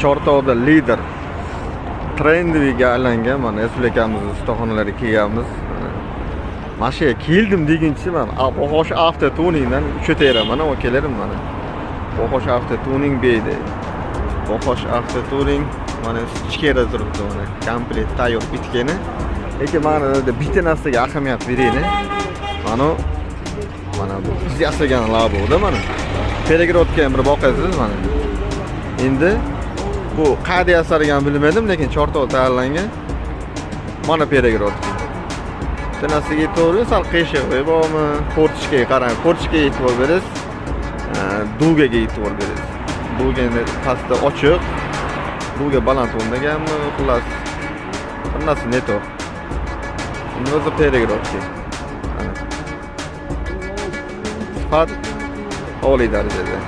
Chortoqda lider trendiga aylangan mana respublikamiz ustaxonalariga kelganmiz. Mana shu yerga keldim deguncha man Boxosh Avto Tuningdan uchataveraman, akalarim mana. Boxosh Avto Tuning beydi. Boxosh Avto Tuning mana ichkarida turibdi mana, komplekt tayyor bitgani. Lekin mana bitta narsaga ahamiyat beraylik. Mana mana bu biz yasagan laboda mana. Peregrodga ham bir boqasiz mana. Endi bu qayerda yasalganini bilmadim, lekin Chortoq tayyorlangan. Mana перегородка. Bitta narsaga to'g'ri sal qiyshiqlik bormi? Форточка ga qarang, форточка ga e'tibor berasiz. Дуга ga e'tibor berasiz. Дуга endi pastda ochiq, дуга baland o'rnaganmi, xullas bir narsa не то. Buni o'zi перегородка. Mana. Sifat oliy darajada.